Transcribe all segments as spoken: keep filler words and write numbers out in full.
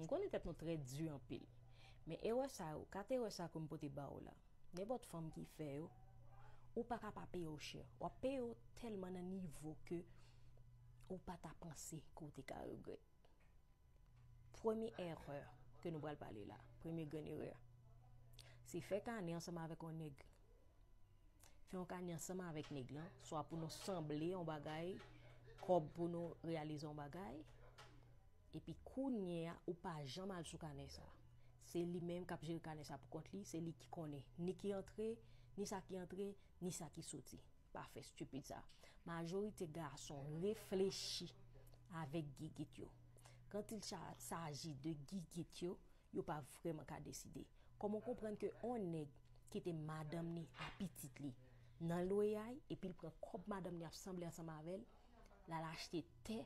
M konnen tèt nou trè di anpil. Men erè sa yo, kat erè sa ke m pote ba w la, nenpòt fanm ki fè yo, ou pa ka pa peye yo chè. W ap peye yo tèlman nan nivo ke ou pa ta panse ke w te ka regrèt. Premye erè ke nou pral pale la, premye grenn erè, se fè kane ansanm avèk yon nèg. Fè yon kane ansanm avèk nèg lan, swa pou nou sanble yon bagay, kòb pou nou reyalize yon bagay, epi kounye a, ou pa janm al sou kane sa. Se li menm k ap jere kane sa pou kont li, se li ki konnen ni ki antre, ni sa ki antre, ni sa ki soti. Pa fè stipid sa. Majorite gason reflechi avèk gigit yo. Quand il cha-, s'agit de gigit yo, yo pa vrèman ka deside. Kòman w konprann ke on nèg kite madanm ni a pitit li nan lweyay, epi l pran kòb madanm ni ap sanble ansanm avè l, l al achte tè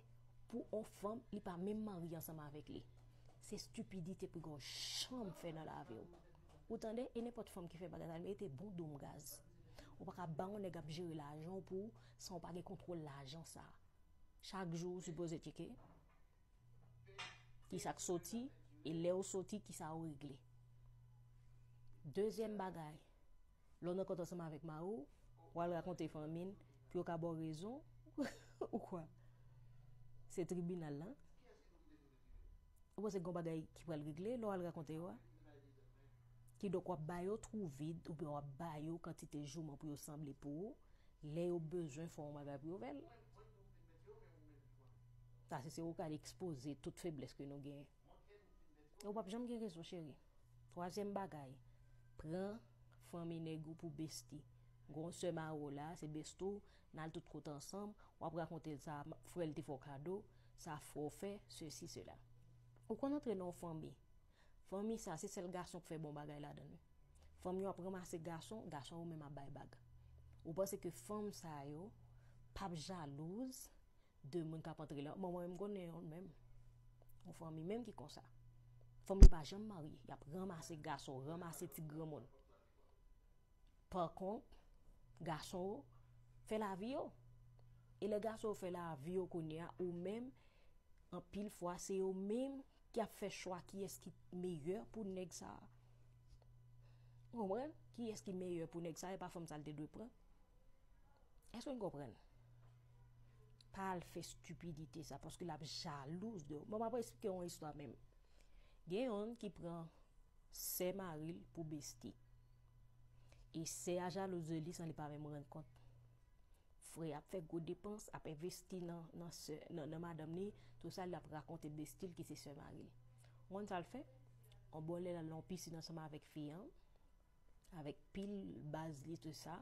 pou on fanm li pa menm marye ansanm avèk li? Se stipidite pi gwo w janm fè nan lavi w. Ou tande? E nenpòt fanm ki fè bagay sa, mete bon dom gaz. Ou pa ka ba yon nèg ap jere lajan w pou ou san w pa gen kontwòl lajan sa. Chak jou ou sipoze tcheke kisa k soti, e lè ou soti, kisa ou regle. Dezyèm bagay, lè w nan kont ansanm avèk mari w, w al rakonte fanmi n pou yo ka ba w rezon ou kwa? Se tribinal la. Ou panse gen yon bagay ki pral regle lè w al rakonte yo a? Kidonk, w ap ba yo twou vid oubyen w ap ba yo kantite jouman pou yo sanble pou ou. Lè yo bezwen fè yon bagay pou yo fè l. Sa se, se ou k al ekspoze tout feblès ke nou genyen. Ou p ap janm gen rezon, cheri. Twazyèm bagay, pran fanmi nèg ou pou besti. Gon sè mari w la, se besti w, n al tout kote ansanm, w ap rakonte l sa, frè l te fè w kado, sa frè w fè, sesi, sela. Ou konn antre nan yon fanmi. Fanmi sa, se sèl gason k fè bon bagay ladan l wi. Fanm yo ap ranmase gason, gason yo menm ap bay bag. Ou panse ke fanm sa yo p ap jalouz de moun k ap antre la? Bon, mwen menm, m konnen yon menm. Yon fanmi menm ki konsa. Fanm yo pa janm marye, y ap ranmase gason, ranmase ti granmoun. Pa kont, gason yo fè lavi yo. E lè gason yo fè lavi yo kounye a, ou menm, anpil fwa, se yo menm ki ap fè chwa kiyès ki meyè pou nèg sa a. Ou konprann? Kiyès ki meyè pou nèg sa a, e pa fanm sa l te dwe pran. Èske n konprann? Pa al fè stipidite sa, paske l ap jalouz de ou. Bon, m ap esplike yon istwa menm. Gen yonn ki pran sè mari l pou besti. E sè a jalouz de li san li pa menm rann kont. Frè ap fè gwo depans, ap envesti nan, nan sè, nan, nan madanm li, tou sa, l ap rakonte besti l ki se sè mari l. Ou konn sa l fè? On bon lè l al nan yon pisin ansanm avèk fi an, avèk pil baz li, tou sa,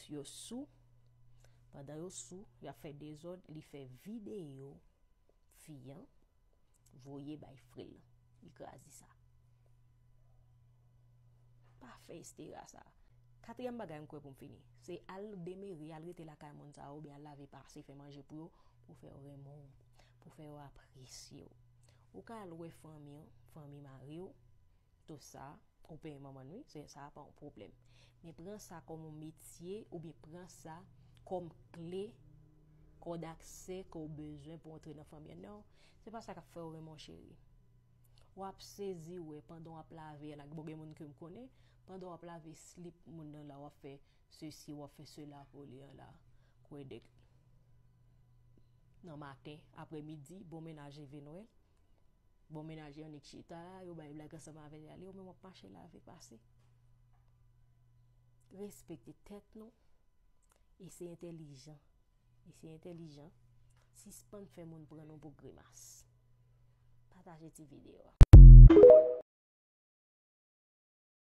yo sou. Pandan yo sou, y ap fè dezòd, li fè videyo fi an, voye bay frè l. Li kraze sa. Pa fè estera sa. Katriyèm bagay m kwè pou m fini, se al demere, al rete lakay moun sa yo, oubyen al lave pase, fè manje pou yo, pou fè yo renmen w, pou fè yo apresye w. Ou ka al wè fanmi w, fanmi mari w, tou sa, ou peye manman n wi, se, sa pa yon pwoblèm. Men pran sa kòm yon metye, oubyen pran sa kòm kle kòd aksè ke w bezwen pou w antre nan fanmi an. Non, se pa sa k ap fè w renmen w, cheri. W ap sezi wè pandan w ap lave, la, bon, gen moun ke m konnen, pandan w ap lave slip moun nan la, w ap fè sesi, w ap fè sela pou li an la. Kwè dèk nan maten, aprèmidi, bon mennaj leve nwè. Bon, mennaj yo annik chita la, yo bay blag ansanm avè l y ale, ou menm w ap mache lave pase. Respekte tèt nou, e se entèlijan. E se entèlijan. Sispann fè moun pran nou pou grimas. Pataje ti videyo a.